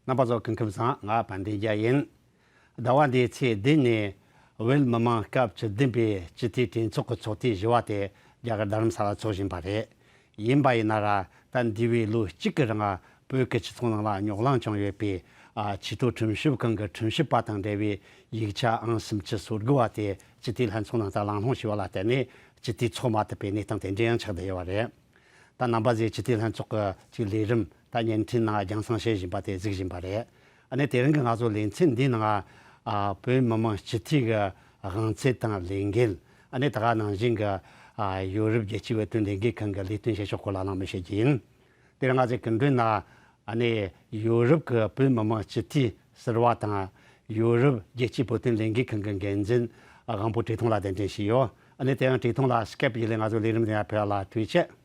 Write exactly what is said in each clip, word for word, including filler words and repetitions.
རྣམ་པ་ཚོ་སྐུ་ཁམས་བཟང་། ང་དཔལ་ལྡན་རྒྱལ་ཡིན། ཟླ་བ་འདིའི་ཚེས་བདུན་ནས་བོད་མི་མང་སྐབས་བཅུ་བདུན་པའི་སྤྱི་འཐུས་གྲོས་ཚོགས་ཀྱི་ཚོགས་དུས་བཞི་པ་དེ་རྒྱ་གར་རྡ་རམ་ས་ལར་འཚོགས་བཞིན་པ་རེད། ཡིན་པ་ཡིན་ན་ར་ད་འདས་པའི་ལོ་གཅིག་གི་རིང་བོད་ཀྱི་སྤྱི་ཚོགས་ནང་ལ་རྙོག་གླེང་བྱུང་ཡོད་པའི་ཨ་ཆེས་མཐོའི་ཁྲིམས་ཞིབ་ཁང་གི་ཁྲིམས་ཞིབ་པ་དང་འབྲེལ་བའི་ཡིག་ཆ་ཨང་སུམ་ཅུ་སོ་དགུ་བ་དེ་སྤྱི་འཐུས་ལྷན་ཚོགས་ནང་དུ་གླེང་སློང་བྱས་པ་ལ་བརྟེན་ནས་སྤྱི་འཐུས་འཚོགས་མ་ཐུབ་པའི་གནས་སྟངས་དེ་འདྲ་ཡང་ཆགས་བསྡད་ཡོད་པ་རེད། ད་རྣམ་པ་ཚོས་སྤྱི་འཐུས་ལྷན་ཚོགས་ཀྱི་ཅིག་ལས་རིམ་ད་བརྙན་འཕྲིན་ནང་རྒྱང་སྲིང་བྱེད་བཞིན་པ་དེ་གཟིགས་བཞིན་པ་རེད། ཨ་ནི་དེ་རིང་གི་ང་ཚོ་ལེ་ཚན་འདིའི་ནང་ཨ་བོད་མི་མང་སྤྱི་འཐུས་ཀྱི་དབང་ཚད་དང་ལས་འགན། ཨ་ནི་ད་ག་ནང་བཞིན་གྱི་ཨ་ཡོ་རོབ་རྒྱལ་སྤྱིའི་བོད་དོན་ལས་འགུལ་ཁང་གི་ལས་དོན་བྱེད་ཕྱོགས་སྐོར་ལ་གླེང་མོལ་བྱེད་རྒྱུ་ཡིན། དེ་རིང་ང་ཚོའི་སྐུ་མགྲོན་ནང་ཨ་ནི་ཡོ་རོབ་ཀྱི་བོད་མི་མང་སྤྱི་འཐུས་ཟུར་པ་དང་ཡོ་རོབ་རྒྱལ་སྤྱིའི་བོད་དོན་ལས་འགུལ་ཁང་གི་འགན་འཛིན་དབང་པོ་བཀྲས་མཐོང་ལགས་གདན་འདྲེན་བྱས་ཡོད། ཨ་ནི་དེ་ཡང་བཀྲས་མཐོང་ལགས་སྐེབ་ཡིན་ལས་ང་ཚོ་ལས་རིམ་དེ་ཡང་ཕེབས་པ་ལ་ཐུགས་རྗེ་ཆེ།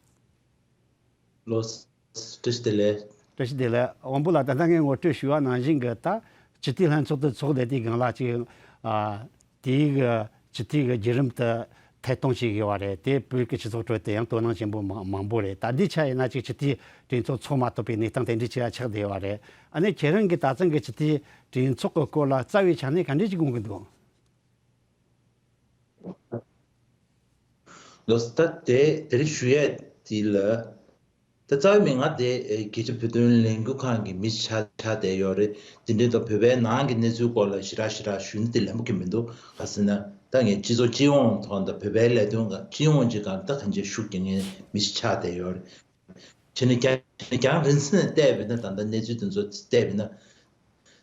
ལོ། བཀྲ་ཤིས་བདེ་ལེགས། བཀྲ་ཤིས་བདེ་ལེགས། དབང་པོ་ལགས། ད་ལྟ་ངས་ངོ་སྤྲོད་ཞུས་པ་ནང་བཞིན་གྱི་ད་སྤྱི་འཐུས་ལྷན་ཚོགས་དེ་ཚོགས་བསྡད་དུས་སྒང་ལ་ཅིག་ཨ་དེའི་གི་སྤྱི་འཐུས་ཀྱི་བརྒྱུད་རིམ་དེ་ཐད་གཏོང་བྱེད་དགོས་པ་རེད། དེ་བོད་ཀྱི་སྤྱི་ཚོགས་ཁྲོད་དུ་ཡང་དོ་སྣང་ཆེན་པོ་མང་མང་པོ་རེད། ད་ལྟའི་ཆ་ཡིན་ན་ཅིག་སྤྱི་འཐུས་གྲོས་ཚོགས་ཚོགས་མ་ཐུབ་པའི་གནས་སྟངས་དེ་འདྲ་ཅིག་ལ་ཆགས་བསྡད་ཡོད་པ་རེད། ཨ་ནི་ཁྱེད་རང་གིས་ད་ཐེངས་ཀྱི་སྤྱི་འཐུས་གྲོས་ཚོགས་ཀྱི་སྐོར་ལ་རྩ་བའི་ཆ་ནས་ག་འདྲ་ཅིག་དགོངས་ཀྱི་འདུག་ལོ། ད་དེ་དེ་རིང་ཞུ་ཡས་དེ་ལ། ད་རྩ་བའི་མིང་ང་དེ་ཨེ་རྒྱལ་སྤྱིའི་བོད་དོན་ལས་འགུལ་ཁང་གི་མི་ཆགས་ཆགས་བསྡད་ཡོད་རེད། དེ་འདྲའི་ཐོག་བོད་པའི་ནང་གི་གནས་ཚུལ་སྐོར་ལ་ཞེ་དྲག་ཞེ་དྲག་ཞུ་ན་དེ་ལན་པོ་གི་མི་འདུག་ག་ཟེར་ན་ད་ངས་སྤྱི་ཚོགས་སྤྱི་ཡོངས་ཐོག་ད་བོད་པའི་ལས་དོན་ག་སྤྱི་ཡོངས་ཀྱི་སྒང་ད་གང་ཅི་ཤུགས་རྒྱག་མཁན་མི་ཞིག་ཆགས་བསྡད་ཡོད་རེད། བྱས་ནས་ཀྱང་ཀྱང་རིང་ཙམ་ནས་བལྟས་པས་ན་ད་ལྟ་གནས་ཚུལ་དེ་ཚོ་བལྟས་པས་ན།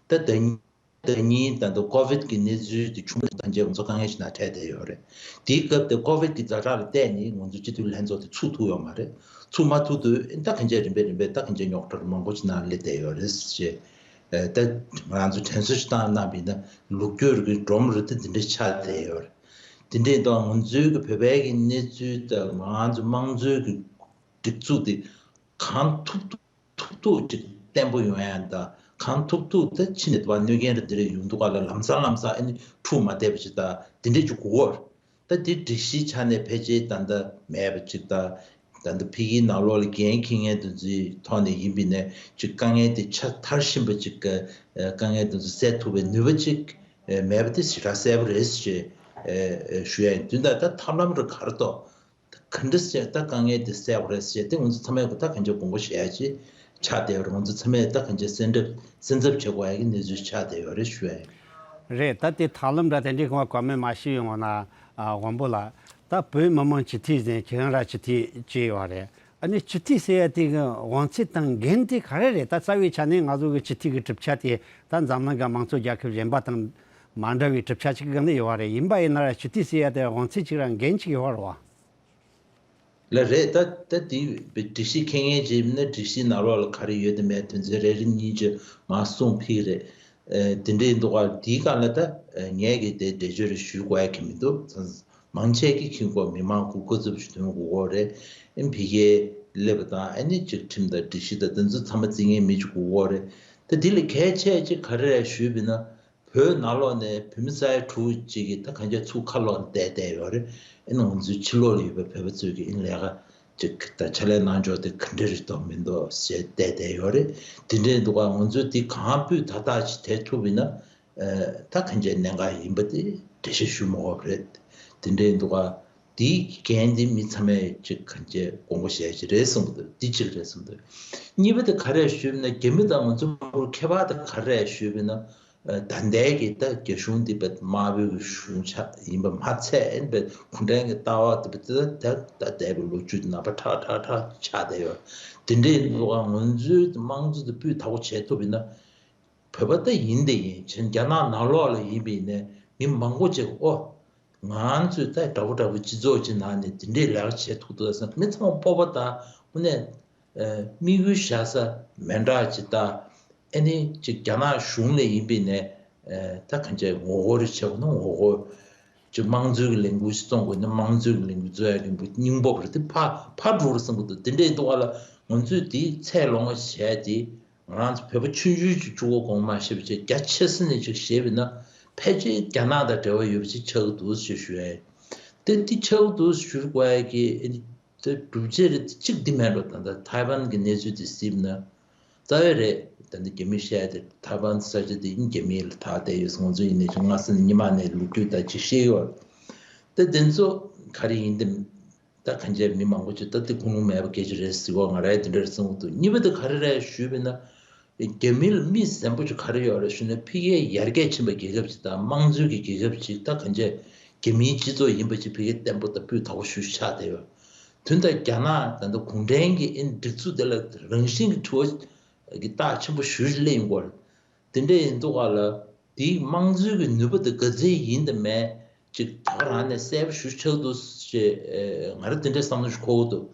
ད་ཟླ་ཉིན་ཟླ་ཉིན་ད་ལྟ་ཀོ་ཝིད་ཀྱི་གནས་ཚུལ་དེ་བྱུང་བ་ཐམས་ཅད་ང་ཚོ་དཀའ་ངལ་ཞིག་ནང་འཕྲད་བསྡད་ཡོད་རེད། དེའི་སྐབས་དེ་ཀོ་ཝིད་ཀྱི་ཛ་དྲག་ལ་བལྟས་ནས་ང་ཚོ་སྤྱི་འཐུས་ལྷན་ཚོགས་དེ་ཚུགས་ཐུབ་ཡོད་མ་རེད། ཚུགས་མ་ཐུབ་དུས་ད་གང་ཅི་རིམ་པས་རིམ་པས་ད་གང་ཅི་རྙོག་དྲ་མང་པོ་ཞིག་ནང་སླེབས་བསྡད་ཡོད་རེད་ཅེས། ད་ང་ཚོ་དྲན་གསོ་ཞིག་བཏང་གནང་བ་ཡིན་ན་ལོ་རྒྱུས་ཀྱི་སྒྲོམ་རེད་དེ་འདི་འདྲ་ཆགས་བསྡད་ཡོད་རེད། དེ་འདྲའི་ཐོག་ང་ཚོའི་གི་བོད་པའི་གི་གནས་ཚུལ་དང་ང་ཚོ་དམངས་གཙོའི་གི་སྒྲིག་འཛུགས་དེ་གང་ཐུབ་ཐུབ་ཐུབ་ཐུབ་ཅིག་བརྟན་པོ་ཡོང་ཡ་དང་གང་ཐུབ་ཐུབ་ད་ཕྱི་ནས་དུ་བ་གནོད་སྐྱོན་རེ་འདི་རེ་ཡོང་འདུག་ག་ལ་ལམ་སང་ལམ་སང་ཨ་ནི་འཁྲུག་མ་བསྡད་པ་ཅིག་དང་དེ་འདྲས་ཅིག་དགོས་པ་རེད། ད་དེ་སྒྲིག་གཞིའི་ཆ་ནས་ཕལ་ཆེར་ད་ལྟ་མེད་པ་ཅིག་དང་ད་ལྟ་ཕ་གིའི་ནང་ལོགས་ལ་འགན་འཁྱེར་མཁན་དེ་ཚོའི་ཐོག་ནས་ཡིན་པ་ཡིན་ན་ཅིག་དཀའ་ངལ་དེ་ཆ་མཐར་ཕྱིན་པ་ཅིག་གི་དཀའ་ངལ་དེ་ཚོ་སེལ་ཐུབ་པའི་ནུས་པ་ཅིག་མེད་པ་དེ་ཞེ་དྲག་གསལ་པོ་རེད་ཅེས་ཞུ་ཡ་ཡིན། དུས་ད་ད་ཐབས་ལམ་རེ་ག་རེ་འདུག་ག་འདྲ་བྱས་ད་དཀའ་ངལ་འདི་སེལ་བ་རེད་ཟེར་ཏེ་ང་ཚོ་ཚང་མས་ད་གང་ཅི་དགོངས་པ་བཞེས་ཡ་ཅིག་ཆགས་བསྡད་ཡོད་རེད། ང་ཚོ་ཚང་མས་ད་གང་ཅི་སེམས་འཚབ་སེམས་འཚབ་བྱེད་དགོས་ཡ་གི་གནས་ཚུལ་ཆགས་བསྡད་ཡོད་རེད་ཞུ་ཡ་ཡིན། རེད། ད་དེ་ཐབས་ལམ་འདྲ་དེ་འདྲའི་སྒང་བ་གོ་མེད་མ་ཤེས་ཡོང་ན་དབང་པོ་ལགས། ད་བོད་མི་མང་སྤྱི་འཐུས་ཟེར་ཁྱེད་རང་ར་སྤྱི་འཐུས་བྱས་ཡོད་རེད། ཨ་ནི་སྤྱི་འཐུས་ཟེར་ཡ་དེ་གི་དབང་ཚད་དང་འགན་དེ་ག་རེ་རེད། ད་རྩ་བའི་ཆ་ནས་ང་ཚོ་གི་སྤྱི་འཐུས་གི་གྲུབ་ཆ་དེ་ད་འཛམ་གླིང་གི་དམངས་གཙོ་རྒྱལ་ཁབ་གཞན་པ་དང་མ་འདྲ་བའི་གྲུབ་ཆ་ཅིག་གི་སྒང་ནས་ཡོད་རེད། ཡིན་པ་ཡིན་ན་ར་སྤྱི་འཐུས་ཟེར་ཡ་དེ་དབང་ཚད་ཅིག་ར་འགན་ཅིག་ཡོད་རེད་བ། ལགས་རེད། ད་ད་དེ་སྒྲིག་གཞི་འཁྱེར་མཁན་ཅིག་ཡིན་ན་སྒྲིག་གཞིའི་ནང་ལོགས་ལ་ག་རེ་ཡོད་དེ་མེད་དོན་ཚན་རེ་རེ་གཉིས་ཅིག་མར་གསུངས་ཕིག་རེད། ཨེ་དེ་འདྲའི་འདུག་ག་དེའི་སྒང་ལ་ད་ངས་གི་དེ་འགྲེལ་བརྗོད་རེ་ཞུ་དགོས་ཡ་གི་མི་འདུག་མང་ཆེ་གི་ཁྱིམ་སྐོར་མི་མང་གི་སྐུ་ཚབ་ཞུ་དོན་དགོས་གོ་རེད། ཨེམ་བྷི་ཁེ་སླེབས་པ་དང་ཨ་ནི་ཅིག་ཁྲིམས་དང་སྒྲིག་གཞི་དང་དེ་ཚོ་ཚང་མ་བརྩི་མཁན་མི་ཅིག་དགོས་གོ་རེད། ད་དེ་ལས་གལ་ཆེ་ཅིག་ག་རེ་རེད་ཞུས་པ་ཡིན་ན། བོད་ནང་ལོགས་ནས་བོད་མི་ས་ཡ་དྲུག་ཅིག་གིས་ད་གང་ཅི་ཚུར་ཁ་ལོག་བསྡད་བསྡད་ཡོད་རེད། ཨེ་ནི་ང་ཚོའི་ཕྱི་ལོགས་ལ་ཡོད་པའི་བོད་པ་ཚོས་ཀྱི་ཨེ་ནི་ལས་ཀ་ཅིག་ད་ཕྱག་ལས་གནང་ཕྱོགས་དེ་ག་འདྲ་རེད་འདུག་མི་འདུག་ཟེར་བསྡད་བསྡད་ཡོད་རེད། དེ་འདྲའི་འདུག་ག་ང་ཚོས་དེ་གང་སྤུས་དག་ཐག་ཅིག་དེ་ཐུབ་ཡིན་ན་ཨེ་ད་གང་ཅི་གནད་འགག་ཡིན་པ་དེ་འགྲེལ་བཤད་ཞུ་མ་དགོས་པ་རེད། དེ་འདྲའི་འདུག་ག་དེའི་འགན་དེ་མི་ཚང་མས་ཅིག་གང་ཅི་དགོངས་པ་བཞེས་ཀྱི་རེད་གསུངས་འདུག་འདི་གཅིག་རེད་གསུངས་འདུག་གཉིས་པ་དེ་ག་རེ་ཞུས་ན་རྒྱ་མི་དང་ང་ཚོ་ཁྱད་པར་དེ་ག་རེ་ཞུས་ན། ད་ལྟའི་གི་ད་རྒྱ་གཞུང་འདི་བས་དམར་པོའི་གཞུང་ཆགས་ཡིན་པ་མ་ཚད་ཨེ་བས་གུང་ཁྲན་གྱི་ལྟ་བ་འདི་བས་ད་ད་འདས་པའི་ལོ་རྒྱུས་ནང་པ་ཁྲག་ཁྲག་ཁྲག་ཆགས་བསྡད་ཡོད། དེ་འདྲའི་འདུག་ག་ང་ཚོའི་དམངས་གཙོ་འདི་སྤུས་དག་པོ་བྱེད་ཐུབ་ཡིན་ན། བོད་པ་ད་ཡིན་དེ་ཡིན་ཕྱིན་རྒྱ་ནག་ནང་ལོགས་ལ་ཡིན་པ་ཡིན་ནའི་མི་མང་པོ་ཅིག་ཨོ། ང་ཚོས་ད་དྲག་པོ་དྲག་པོའི་སྤྱི་ཚོགས་ཀྱི་ནང་ནས་དེ་འདྲའི་ལས་ཀ་བྱེད་ཐུབ་འདུག་ཟེར་མི་ཚང་མ་སྤོབས་པ་དང་དངོས་གནས། དམིགས་ཡུལ་བཞག་ས་མི་འདྲ་ཅིག་དང་། ཨེ་ནི་ཅིག་རྒྱ་ནག་གཞུང་ལ་ཡིན་པའི་ནས་ད་གང་ཅི་ངོ་རྒོལ་རེ་བྱེད་དགོས་ན་ངོ་རྒོལ། ཅིག་དམངས་གཙོའི་གི་ལས་འགུལ་ཞིག་བརྩོན་དགོས་ན་དམངས་གཙོའི་གི་ལས་འགུལ་རྩོད་ཡ་གི་སྙིང་སྤོབས་རེ་དེ་ཕར་ཕར་འགྲོ་རེ་བསམ་གི་འདུག་དེ་འདྲའི་འདུག་ག་ལ་ང་ཚོས་དེའི་ཚད་ལོངས་བྱས་ཏེ་ང་རང་ཚོ་བོད་པ་ཆུང་ཆུང་ཅིག་གཅིག་པོ་དགོངས་མ་བཞེས་པ་ཅིག་རྒྱ་ཆེ་ས་ནས་ཅིག་བཞེས་པ་ཡིན་ན་ཕལ་ཆེར་རྒྱ་ནག་དང་འབྲེལ་བ་ཡོད་པ་ཅིག་ཆགས་ཀྱི་འདུག་ཅེས་ཞུ་ཡ་ཡིན། དེ་འདི་ཆགས་ཀྱི་འདུག་ཞུ་དགོས་ཡ་གི་ཨེ་ནི་དེ་སྒྲུབ་བྱེད་རེ་གཅིག་འདི་མེད་འགྲོ། ད་ལྟ་ཐའེ་ཝན་གྱི་གནས་ཚུལ་དེ་གཟིགས་ན། རྩ་བའི་རེད། ད་ནི་རྒྱ་མི་བཤད་དེ་ཐའེ་ཝན་ས་ཆ་དེ་ཡིན། རྒྱ་མི་ལ་ཐག་བསྡད་ཡོད། ང་ཚོ་ཡིན་ནའི་ཆུང་སྔ་ས་ནས་ཉི་མ་ནས་ལོ་རྒྱུས་ད་ཅིག་ཤེས་ཡོད། ད་དེ་ཚོ་ག་རེ་ཡིན་དེ། ད་གང་ཅི་མི་མང་པོ་ཅིག་ད་དེ་ཁུངས་ལུང་མེད་པ་སྐད་ཆ་རེད་ཟེར་བ་ང་རའི་དེ་འདྲ་རེད་བསམ་གྱི་འདུག་གཉིས་པ་དེ་ག་རེ་རེད་ཞུས་པ་ཡིན་ན། རྒྱ་མི་ལ་མི་གཟན་པོ་ཅིག་ག་རེ་ཡོད་རེད་ཞུས་ན། ཕ་གིའི་ཡར་རྒྱས་ཕྱིན་པའི་རྒྱལ་ཁབ་ཅིག་དང་དམངས་གཙོའི་གི་རྒྱལ་ཁབ་ཅིག་ད་གང་ཅི་རྒྱ་མིའི་སྤྱི་ཚོགས་ཡིན་པ་ཅིག་ཕ་གིའི་བརྟན་པོ་དང་སྤུས་དག་པོ་ཞེ་པོ་ཆགས་བསྡད་ཡོད། དོན་དག་རྒྱ་ནག་ད་ལྟ་གུང་ཁྲན་གྱི་ཨེ་སྒྲིག་འཛུགས་དེ་ལ་རང་བཞིན་གྱི་དྲི་བ་གི་རྟགས་ཆེན་པོ་ཞེ་པོ་ཅིག་སླེབས་ཡོང་གི་ཡོད་རེད། དེ་འདྲ་ཡིན་དུས་ག་ལ། དེའི་དམངས་གཙོའི་གི་ནུས་པ་དེ་ག་ཚད་ཡིན་དང་མེད་ཅིག་ད་ག་རང་ནས་གསལ་པོ་ཞེ་པོ་ཆགས་འདུག་ཅེས་ང་རང་དེ་འདྲའི་བསམ་བློ་ཞིག་འཁོར་གྱི་འདུག་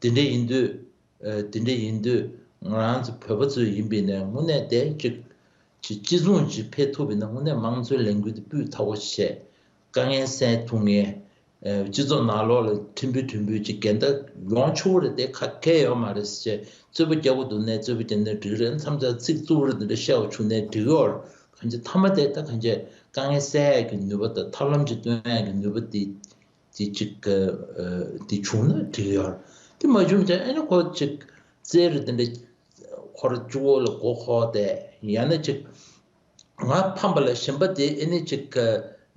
དེ་འདྲ་ཡིན་དུས། དེ་འདྲ་ཡིན་དུས་ང་རང་ཚོ་བོད་པ་ཚོ་ཡིན་པ་ཡིན་ནའི་དངོས་གནས་དེ་ཅིག་ཅིག་གཅིག་མཚུངས་ཅིག་ཕེབས་ཐུབ་པ་ཡིན་ན། དངོས་གནས་དམངས་གཙོའི་ལས་འགུལ་དེ་སྤུས་དག་པོ་ཞིག་བྱས། དཀའ་ངལ་སེལ་ཐུབ་མཁན། ཨ། སྤྱི་ཚོགས་ནང་ལོགས་ལ་ཕྲན་བུ་ཕྲན་བུ་ཅིག་འགལ་ཟླ་ཡོང་ཆོག་གི་རེད། དེ་ཁ་གལ་ཡོད་མ་རེད་ཟེར་བྱས། རྩོད་པ་རྒྱག་དགོས་འདུག་ནའི་རྩོད་པ་རྒྱག་ནའི་འགྲིག་གི་རེད། མཚམས་མཚམས་ཚིག་རྩུབ་རེ་འདི་འདྲ་བཤད་པ་བྱུང་ནའི་འགྲིག་གི་ཡོད་རེད། གང་ཅི་མཐའ་མ་དེ་ད་གང་ཅི་དཀའ་ངལ་སེལ་ཡག་གི་ནུས་པ་དང་ཐབས་ལམ་ཅིག་སྟོན་ཡག་གི་ནུས་པ་དེ་དེ་ཅིག་ཨ། དེ་བྱུང་ན་འགྲིག་གི་ཡོད་རེད། དེ་མ་བྱུང་ཙང་ཨ་ནི་ཁོ་ཅིག་རྩེད་རེ་འདི་འདྲ་ཁོ་ར་གཅིག་པོ་ལ་མགོ་འཁོར་ཏེ། ཡང་ན་ཅིག་ང་ཕམ་པ་ལ་གཞན་པ་དེ་ཨེ་ནི་ཅིག་ག་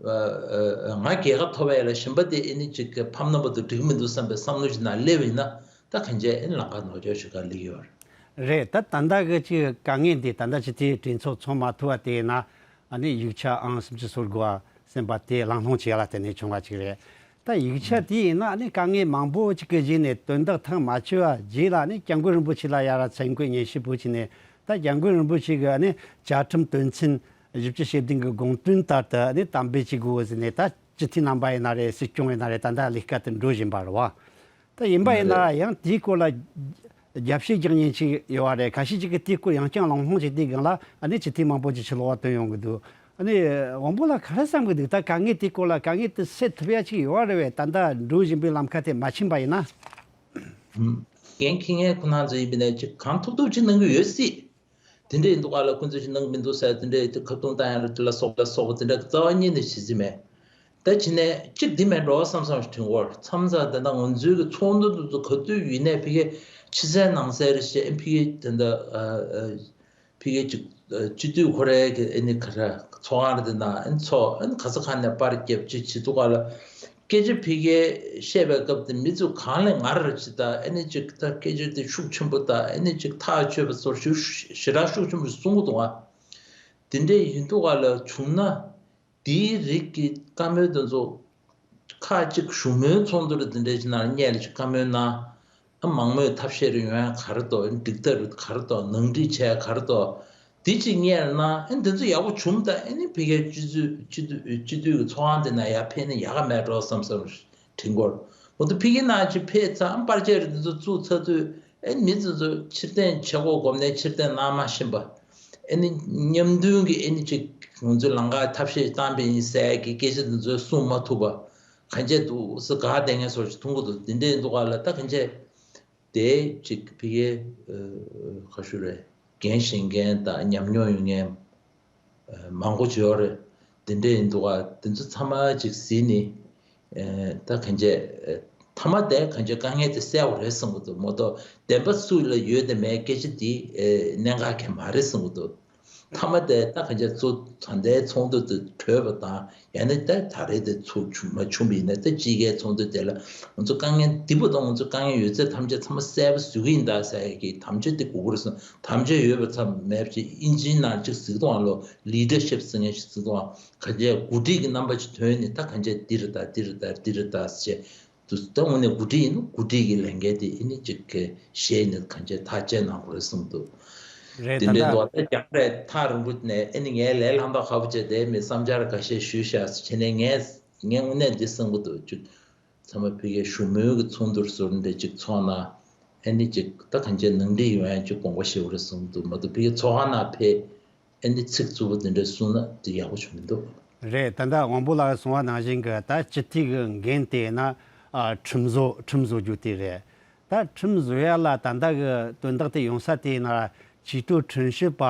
ང་རྒྱལ་ཁ་ཐོབ་ཡ་ལ་གཞན་པ་དེ་ཨེ་ནི་ཅིག་ག་ཕམ་ན་མ་གཏོགས་འགྲིག་གི་མི་འདུག་བསམ་པའི་བསམ་བློ་ཞིག་ནང་སླེབས་པ་ཡིན་ན། ད་གང་ཅི་ཨེ་ནི་ལམ་ཁ་ནོར་འཆུག་ཞིག་ག་སླེབས་ཡོད་རེད། རེད། ད་ད་ལྟ་གི་ཅིག་དཀའ་ངལ་འདི་ད་ལྟ་ཅིག་དེ་གྲོས་ཚོགས་ཚོགས་མ་ཐུབ་པ་དེ་ཡིན་ན། ཨ་ནི་ཡིག་ཆ་ཨང་སུམ་ཅུ་སོ་དགུ་པ་ཟིན་པ་དེ་གླེང་སློང་བྱེད་ཡ་ལ་བརྟེན་ནས་བྱུང་བ་ཅིག་རེད། ད་ཡིག་ཆ་དེ་ཡིན་ན་ཨ་ནི་དཀའ་ངལ་མང་པོ་ཅིག་གི་རྗེས་ནས་དོན་དག་ཐག་མ་ཆོད་པ་རྗེས་ལ་ཨ་ནི་སྐྱབས་མགོན་རིན་པོ་ཆེ་ལ་ཡར་མཚན་བཀོད་སྙན་ཞུ་ཕུལ་བྱས་ནས། ད་སྐྱབས་མགོན་རིན་པོ་ཆེ་གི་ཨ་ནི་བཅའ་ཁྲིམས་དོན་ཚན་བཞི་བཅུ་ཞེ་བདུན་གི་དགོངས་དོན་ལྟར་དུ་ཨ་ནི་དམ་འབུལ་བྱེད་དགོས་ཟེར་ནས། ད་སྤྱི་འཐུས་རྣམ་པ་ཡིན་ན་རེད། སྲིད་སྐྱོང་ཡིན་ན་རེད། ད་ལྟ་ལས་ཀ་དེ་འགྲོ་བཞིན་པ་རེད་བ། ད་ཡིན་པ་ཡིན་ན་རེད། ཡང་དེའི་སྐོར་ལ་རྒྱབ་བཤད་རྒྱག་མཁན་ཅིག་ཡོད་པ་རེད། ཁ་ཤས་ཅིག་གིས་དེའི་སྐོར་ཡང་བསྐྱར་གླེང་སློང་བྱེད་དུས་སྒང་ལ་ཨ་ནི་སྤྱི་འཐུས་མང་པོ་ཅིག་ཕྱི་ལོགས་ལ་ཐོན་ཡོང་གི་འདུག་ཨ་ནི་དབང་པོ་ལགས་ག་རེ་བསམ་གི་འདུག་ད་དཀའ་ངལ་དེའི་སྐོར་ལ་དཀའ་ངལ་དེ་སེལ་ཐུབ་ཡ་ཅིག་ཡོད་པ་རེད་པས། ད་ལྟ་འགྲོ་བཞིན་པའི་ལམ་ཁ་དེ་མ་ཕྱིན་པ་ཡིན་ན། འགན་འཁྱེར་མཁན་ཁོ་རང་ཚོ་ཡིན་པ་ཡིན་ན་ཅིག་གང་ཐུབ་ཐུབ་ཅིག་གནང་གི་ཡོད་སྲིད། དེ་འདྲ་ཡིན་དུས་ག་ལ་ཁོ་ཚོས་ཅིག་གནང་གི་མི་འདུག་ཟེར། དེ་འདྲ་ཡིན་དུས་ཁ་བརྡུང་བཏང་ཡ་ལ་དེ་ལ་སོགས་ལ་སོགས་པ་དེ་འདྲ་རྩ་བ་ཉིད་ནས་བྱེད་རྩིས་མེད། ད་བྱས་ནས་གཅིག་འདི་མེད་འགྲོ་བསམ་བསམ་ཞིག་དྲན་གྱི་ཡོད། མཚམས་མཚམས་དེ་འདྲ་ང་ཚོའི་གི་ཚོགས་འདུ་དེ་ཚོ་ག་དུས་ཡིན་ནའི་ཕ་གིའི་ཕྱི་གསལ་ནང་གསལ་རེ་བྱས། ཕ་གིའི་དེ་འདྲ་ཨ་ཨ་ཕ་གིའི་ཅིག་ཨ་སྤྱི་འཐུས་ཁོ་རའི་གི་ཨ་ནི་ག་རེ་ཚོགས་ཁང་རེ་དེ་ན་ཨ་ནི་ཚོགས་ཨ་ནི་ག་ས་ག་ནས་པར་རྒྱབ་ཅིག་བྱེད་དུས་ག་ལ། སྐད་ཆ་ཕ་གིའི་བཤད་པའི་སྐབས་དེ་མི་ཚོས་གང་ལས་ངར་ཅིག་ད་ཨ་ནི་ཅིག་ད་སྐད་ཆ་དེ་ཤུགས་ཆེན་པོ་ད་ཨ་ནི་ཅིག་ཐག་ཆོད་པ་ཚོར་ཞུ་ཞེ་དྲག་ཤུགས་ཆེན་པོ་གསུང་གི་འདུག་ཨ། དེ་འདྲ་ཡིན་དུས་ག་ལ་བྱུང་ན། དེའི་རིགས་ཀྱི་བཀའ་མོལ་དེ་ཚོ་ཁག་ཅིག་བཞུགས་མོལ་ཚོགས་འདུ་རེ་དེ་འདྲ་ཅིག་ནང་སྔོན་ལ་ཅིག་བཀའ་མོལ་གནང་། ཨ་མང་མོས་ཐབས་ཤེས་རེ་ཡོང་ཡ་ག་རེ་འདུག་འགྲིག་ཐབས་རེ་ག་རེ་འདུག་ནང་འགྲིག་བྱས་ག་རེ་འདུག་དེ་ཅིག་སྔོན་ལ་གནང་། ཨ་འདི་ཚོ་ཡག་པོ་བྱུང་ད་ཨ་ནི་ཕ་གིའི་སྤྱི་འཐུས་སྤྱི་འཐུས་སྤྱི་འཐུས་ཀྱི་ཚོགས་ཁང་དེ་ན་ཡར་ཕེབས་ན་ཡག་ག་མེད་འགྲོ་བསམ་བསམ་དྲན་གྱི་ཡོད། མ་གཏོགས་ཕ་གིའི་ནང་ཅིག་ཕེབས་ཚར་ཨ་པར་ཆས་རེ་འདི་ཚོ་བཙུགས་ཚར་དུས། ཨེ་མི་ཚོ་ཚོ་ཕྱིར་འཐེན་བྱེད་དགོས་སྒོམ་ནས་ཕྱིར་འཐེན་གནང་མ་ཤེས་པ། ཨེ་ནི་མཉམ་མཐུན་གྱི་ཨེ་ནི་ཅིག་ང་ཚོའི་ལམ་ཁ་ཐབས་ཤེས་བཏང་པ་ཡིན་ཟེར་གྱི་སྐད་ཆ་དེ་ཚོ་གསུང་མ་ཐུབ་པ། གང་བྱས་འདུག་ཟེར་དགའ་བསྡད་མཁན་བཟོ་ཞིག་མཐོང་གི་འདུག་དེ་འདྲ་ཡིན་དུས་ག་ལ་ད་གང་བྱས་དེ་ཅིག་ཕ་གིའི་ཁ་ཤུ་རེད། འགན་བཞེས་མཁན་དང་ཉམས་མྱོང་ཡོད་མཁན། མང་པོ་ཅིག་ཡོད་རེད། དེ་འདྲ་ཡིན་དུས་ག་དེ་ཚོ་ཚང་མ་ཅིག་གཟིགས་ནས། ད་གང་བྱས། མཐའ་མ་དེ་གང་བྱས་དཀའ་ངལ་དེ་སེལ་བ་རེད་བསམ་གྱི་འདུག་མ་གཏོགས་བདེན་པ་སུ་ལ་ཡོད་དང་མེད་སྐད་ཆ་དེ་གནད་འགག་གང་མ་རེད་བསམ་གྱི་འདུག་མཐའ་མ་དེ་ད་གང་བྱས་ཚོ་ད་ལྟའི་ཚོགས་འདུ་དེ་གྲོལ་བ་དང་། ཡང་ན་ད་ད་རེས་དེ་ཚོགས་ཆུང་མ་བྱུང་བ་ཡིན་ན། ད་དཔྱིད་ཀའི་ཚོགས་འདུ་དེ་ལ་ང་ཚོ་དཀའ་ངལ་འདི་པོ་དང་ང་ཚོ་དཀའ་ངལ་ཡོད་ཚད་ཐམས་ཅད་ཚང་མ་སེལ་བ་བཟོ་གི་ཡིན་ད་ཟེར་ཡ་གི་དམ་བཅའ་དེ་དགོས་ཀྱི་རེད་བསམ། དམ་བཅའ་ཡོད་པ་ཙམ་མེད་པ་ཅིག་ཨིན་ཇིའི་ནང་ཅིག་ཟེར་གྱི་འདུག་ཨ། ལོ་ལི་ཌར་ཤིབ་ཟེར་མཁན་ཞིག་ཟེར་གྱི་འདུག་ཨ། གང་བྱས་འགོ་ཁྲིད་ཀྱི་རྣམ་པ་ཅིག་ཐོན་ནས་ད་གང་བྱས་འདི་རེད་ད་འདི་རེད་ད་འདི་རེད་ད་ཟེར་བྱས་འདུག་ད་དངོས་གནས་འགོ་ཁྲིད་ཡིན་ན་འགོ་ཁྲིད་ཀྱི་ལས་འགན་དེ་ཨེ་ནི་ཅིག་གི་བཞེས་ནས་གང་བྱས་ཐག་བཅད་གནང་དགོས་རེད་བསམ་འདུག་རེད། དེ་ད་འདྲའི་ལྟ་འདུག་ད་རྒྱང་རེད། ཐག་རིང་པོ་ནས་ཨེ་ནི་ངས་ལས་སླ་མདོག་ཁ་པོ་བྱས་ཏེ་མི་བསམ་འཆར་འགའ་ཤས་ཞུས་བཞག་བྱས་ནས་ངས་ངས་དངོས་གནས་འདི་བསམ་གྱི་འདུག་ཅིག་ཚང་མ་ཕ་གིའི་བཞུགས་མོལ་གྱི་ཚོགས་འདུར་ཟུར་འདྲ་ཅིག་ཚོགས་ན། ཨེ་ནི་ཅིག་ད་གང་བྱས་ནང་འགྲིག་ཡོང་ཡ་ཅིག་དགོངས་པ་བཞེས་པ་རེད་གསུངས་འདུག་མ་གཏོགས་ཕ་གིའི་ཚོགས་ཁང་ནང་ཕེབས་ཨེ་ནི་ཚིག་རྩུབ་པོ་དེ་འདྲ་གསུངས་ན་དེ་ཡག་པོ་བྱུང་མི་འདུག་རེད། ད་ལྟ་དབང་པོ་ལགས་གསུངས་པ་ནང་བཞིན་གྱི་ད་སྤྱི་འཐུས་ཀྱི་འགན་དེ་ན་ཨ་ཁྲིམས་བཟོ་ཁྲིམས་བཟོ་རྒྱུ་དེ་རེད། ད་ཁྲིམས་བཟོ་ཡ་ལ་ད་ལྟ་གི་དོན་དག་དེ་ཡོང་ས་དེ་ན་ཆེས་མཐོའི་ཁྲིམས་ཞིབ་པ་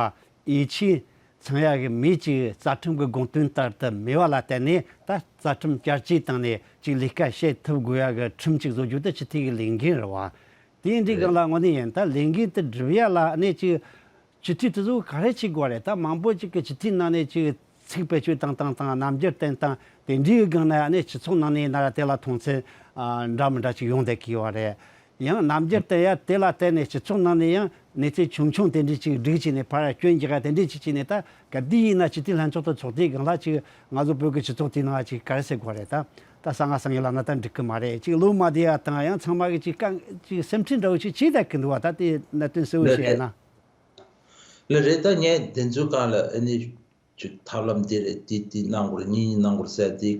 ཡིད་ཆེས་ཚང་ཡ་གི་མི་གཅིག་རྩ་ཁྲིམས་ཀྱི་དགོངས་དོན་ལྟར་དུ་མེད་པ་ལ་བརྟེན་ནས། ད་རྩ་ཁྲིམས་བསྐྱར་བཅོས་བཏང་ནས་ཅིག་ལས་ཀ་བྱེད་ཐུབ་དགོས་ཡ་གི་ཁྲིམས་ཅིག་བཟོ་རྒྱུ་དེ་སྤྱི་འཐུས་ཀྱི་ལས་འགན་རེད་བ། དེ་ཡིན་དུས་རེད། སྒང་ལ་དངོས་གནས་ཡིན་ད་ལས་འགན་དེ་སྒྲུབ་ཡ་ལ་ཨ་ནི་ཅིག་ སྤྱི་འཐུས་དེ་ཚོ་ག་རེ་བྱེད་དགོས་རེད། ད་མང་པོ་ཅིག་གི་སྤྱི་འཐུས་ནང་ནས་ཅིག་ཚིག་བེད་སྤྱོད་བཏང་བཏང་དང་རྣམ་འགྱུར་བསྟན་བཏང་དེ་འདྲའི་སྒང་ནས་ཨ་ནི་སྤྱི་ཚོགས་ནང་ནས་ན་ར་དེ་ལ་མཐོང་ཚུལ་ཨ་འདྲ་མི་འདྲ་ཅིག་ཡོང་བསྡད་ཀྱི་ཡོད་རེད། ཡང་རྣམ་འགྱུར་བསྟན་ཡ་དེ་ལ་བརྟེན་ནས་སྤྱི་ཚོགས་ནང་ནས་ཡང་གནས་ཚུལ་ཆུང་ཆུང་དེ་འདྲའི་ཅིག་སྒྲིག་བྱས་ནས་ཕར་སྐྱོན་རྒྱག་ཡ་དེ་འདྲའི་ཅིག་བྱས་ནས། ད་ག་དུས་ཡིན་ན་སྤྱི་འཐུས་ལྷན་ཚོགས་དང་ཚོགས་དུས་སྒང་ལ་ཅིག་ང་ཚོ་བོད་ཀྱི་སྤྱི་ཚོགས་དེའི་ནང་ཅིག་ག་རེ་ཟེར་དགོས་རེད། ད་ད་གསང་སྔགས་སངས་རྒྱས་ལབ་ན་ད་འགྲིག་གི་མ་རེད། ཅིག་བློ་མ་བདེ་ཡ་དང་ཡང་ཚང་མ་གི་ཅིག་གང་ཅིག་སེམས་ཁྲལ་འདྲ་བོ་ཅིག་བྱས་བསྡད་ཀྱི་འདུག་བ། ད་དེ་གནད་དོན་གསལ་བོ་ལགས་བཤད་ཡ་རེད། ན། ལགས་རེད། ད་ངས་དེ་ཚོའི་སྒང་ལ་ཨ་ནི་ཅིག་ཐབས་ལམ་འདི་རེད། འདི་འདི་གནང་དགོས་རེད། གཉིས་གཉིས་གནང་དགོས་རེད་ཟེར་དེ་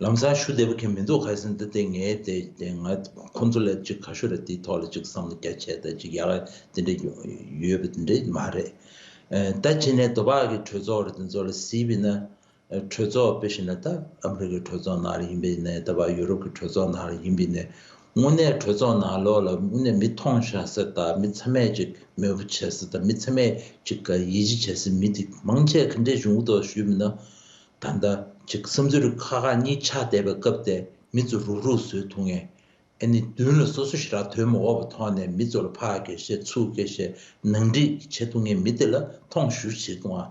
ལམ་སང་ཞུ་བདེ་པོ་གང་མི་འདུག་ག་རེ་ཟེར་ན། ད་དེ་ངས་དེ་དེ་ང་ཁོང་ཚོ་ལ་ཅིག་ག་ཤོད་རེད། དེའི་ཐོག་ལ་ཅིག་བསམ་བློ་རྒྱ་ཆེ་ད་ཅིག་ཡག་ག་དེ་འདྲ་ཡོད་པ་དེ་འདྲ་མ་རེད། ཨ་ད་བྱས་ནས་དོ་བག་གི་གྲོས་ཚོགས་རེད། དེ་ཚོ་ལ་གཟིགས་པ་ཡིན་ན། གྲོས་ཚོགས་དཔེ་བཞག་ན་ད་ཨ་མི་རི་ཀའི་གྲོས་ཚོགས་ནང་ལ་ཡིན་པ་ཡིན་ནའི། ད་བར་ཡུ་རོབ་ཀྱི་གྲོས་ཚོགས་ནང་ལ་ཡིན་པ་ཡིན་ནའི། དངོས་གནས་གྲོས་ཚོགས་ནང་ལོགས་ལ་དངོས་གནས་མི་མཐོང་བཞག་ས་དང་མི་ཚང་མས་ཅིག་མོས་པོ་བྱེད་ས་དང་མི་ཚང་མས་ཅིག་ག་ཡིད་ཆེས་བྱེད་ས་མི་དེ་མང་ཆེ་ག་འདྲས་བྱུང་འདུག་ཞུས་པ་ཡིན་ན། ད་ལྟ་ཅིག་བསམ་ཚུལ་ཁ་ཁ་གཉིས་ཆགས་བསྡད་པའི་སྐབས་དེ་མི་ཚོ་རུག་རུག་བཟོས་ཐུབ་མཁན། ཨ་ནི་མདུན་ལ་སོ་སོ་ཞེ་དྲག་དོན་མ་འོག་པ་ཐོག་ནས་མི་ཚོ་ལ་ཕར་སྐད་བཤད་ཚུར་སྐད་བཤད་ནང་འགྲིག་བྱེད་ཐུབ་མཁན་མི་དེ་ལ་མཐོང་ཞུ་བྱེད་ཐུབ་ཨ།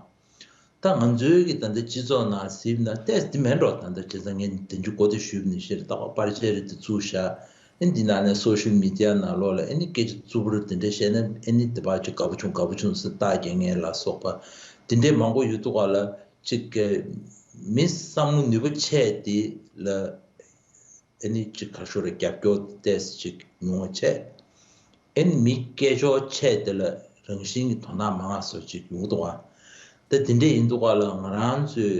ད་ང་ཚོའི་གི་ད་ལྟ་སྤྱི་ཚོགས་ནང་གཟིགས་ན་ཏོག་ཙམ་དེ་མེད་འགྲོ། ད་ལྟ་བྱས་ཙང་ངས་དེ་འཇུ་གོ་དེ་ཞུས་པ་ནི་ཤེས་རེད། ད་པར་ཆས་རེད་དེ་ཚུར་བཞག་ཨ་འདི་ནང་ནས་སོ་ཤལ་མི་ཌི་ཡ་ནང་ལོགས་ལ་ཨ་ནི་སྐད་ཆ་རྩུབ་པོ་རེད་དེ་འདྲ་བཤད་ན་ཨ་ནི་དེ་པར་ཅིག་དགའ་པོ་བྱུང་དགའ་པོ་བྱུང་ཟེར་རྟགས་རྒྱག་མཁན་ལ་སོགས་པ་དེ་འདྲའི་མང་པོ་ཡོད་འདུག་ག་ལ། ཅིག་གི་མི་བསམ་བློ་ནུས་པ་ཆེ་དེ་ལ་ཨ་ནི་ཅིག་ག་ཤོར་རྒྱབ་སྐྱོར་ཏོག་ཙམ་ཅིག་ཉུང་བ་བྱས། ཨ་ནི་མི་སྐད་ཅོར་ཆེ་དེ་ལ་རང་བཞིན་གྱི་དོ་སྣང་མང་བ་བཟོ་ཅིག་ཡོང་གི་འདུག་ག་ད་དེ་འདྲས་ཡིན་འདུག་ག་ལ། ང་རང་ཚོའི་